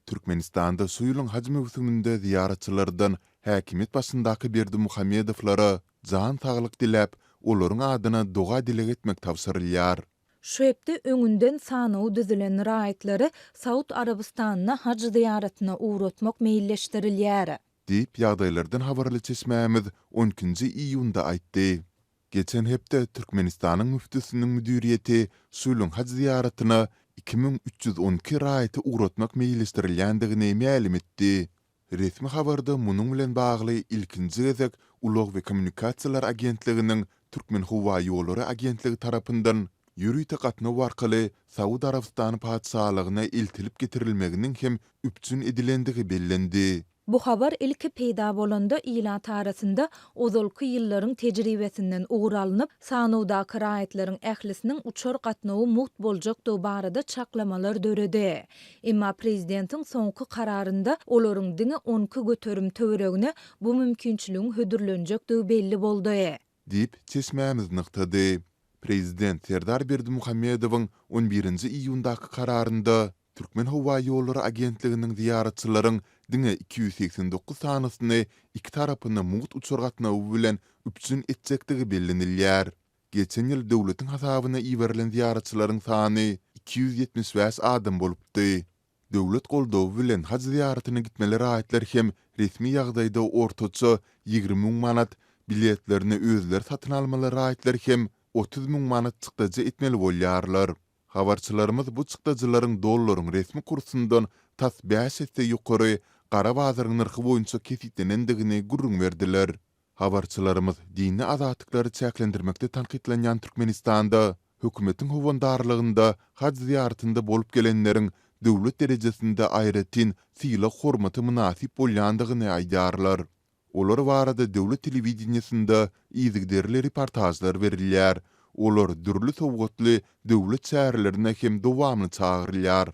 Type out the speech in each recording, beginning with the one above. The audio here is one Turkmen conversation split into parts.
Türkmenistanda şu ýylyň haj möwsüminde zyýaratçylardan häkimiýet başyndaky Berdimuhamedowlara jan saglyk diläp, olaryň adyna doga-dileg etmek tabşyrylýar. Şu hepde öňünden sanawy düzülen raýatlary Saud Arabystanyna haj zyýaratyna ugratmak meýilleşdirilýär. Diýip, ýagdaýlardan habarly çeşmämiz on ikinji iýunda aýtdy. Geçen hepde Türkmenistanyň müftüsiniň müdiriýeti şu ýylyň haj zyýaratyna 2312 raýaty ugratmak meýilleşdirilýändigini mälim etdi. Resmi habarda munuň bilen bagly ilkinji gezek Ulag we kommunikasiýalar agentliginiň Türkmenhowaýollary agentligi tarapyndan ýörite gatnaw arkaly Saud Arabystany Patyşalygyna eltilip getirilmeginiň hem üpjün edilendigi bellendi. Bu habar ilki peýda bolanda ilat arasynda ozalky ýyllaryň tejribesinden ugur alnyp, sanawdaky raýatlaryň ählisiniň uçar gatnawy mugt boljakdygy barada çaklamalar döredi. Emma prezidentiň soňky kararynda olaryň diňe 12% töweregine bu mümkinçiligiň hödürlenjekdigi belli boldy. Diýip, çeşmämiz nygtady. Prezident Serdar Berdimuhamedowyň on birinji iýundaky kararynda Türkmenhowaýollary agentliginiň zyýaratçylaryň diňe 289 sanysyny iki tarapyna mugt uçar gatnawy bilen üpjün etjekdigi bellenilýär. Geçen ýyl döwletiň hasabyna iberilen zyýaratçylaryň sany 275 adam bolupdy. Döwlet goldawy bilen haj zyýaratyna gitmeli raýatlar hem resmi ýagdaýda ortaça 20 müň manat, biletlerini özleri satyn almaly raýatlar hem 30 müň manat çykdajy etmeli bolýarlar. Habarçylarymyz bu çykdajylaryň dollaryň resmi kursundan tas bäş esse ýokary gara bazaryň nyrhy boýunça kesgitlenendigini gürrüň berdiler. Habarçylarymyz dini azatlyklary çäklendirmekde tankytlanýan Türkmenistanda hökümetiň howandarlygynda haj zyýaratynda bolup gelenleriň döwlet derejesinde aýratyn sylag-hormata mynasyp bolýandygyny aýdýarlar. Olar barada döwlet telewideniýesinde yzygiderli reportažlar berilýär, olar dürli sowgatly döwlet çärelerine hem dowamly çagyrylýar.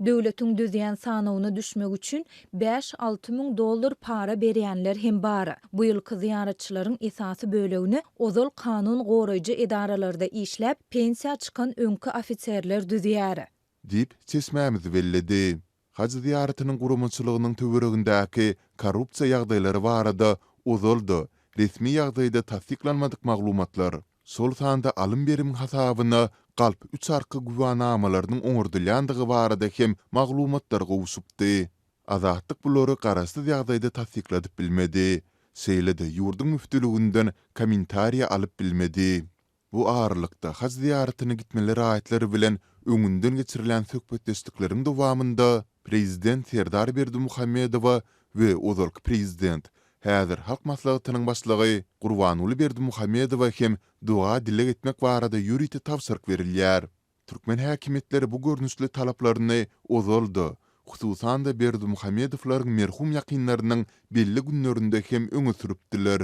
Döwletiň düzýän sanawyna düşmek üçin bäş-alty müň dollar para berýänler hem bar. Bu ýylky zyýaratçylaryň esasy bölegini ozal kanun goraýjy edaralarda işläp, pensiýa çykan öňki ofiserler düzýär. Diýip, çeşmämiz belledi. Haj zyýaratynyň guramaçylygynyň töweregindäki korrupsiýa ýagdaýlary barada ozal-da resmi ýagdaýda tassyklanmadyk maglumatlar, şol sanda alym-berimiň hasabyna galp üç arka güwänamalarynyň oňardylýandygy barada hem maglumatlar gowşupdy. Azatlyk bulary garaşsyz ýagdaýda tassykladyp bilmedi. Şeýle-de ýurduň müftüliginden kommentariýa alyp bilmedi. Bu aralykda, haj zyýaratyna gitmeli raýatlar bilen öňünden geçirilen söhbetdeşlikleriň dowamynda prezident Serdar Berdimuhamedowa we ozalky prezident, häzir Halk Maslahatynyň başlygy Gurbanguly Berdimuhamedowa hem doga-dileg etmek barada ýörite tabşyryk berilýär. Türkmen häkimiýetleri bu görnüşli talaplaryny ozal-da, hususan-da Berdimuhamedowlaryň merhum ýakynlarynyň belli günlerinde hem öňe sürüpdiler.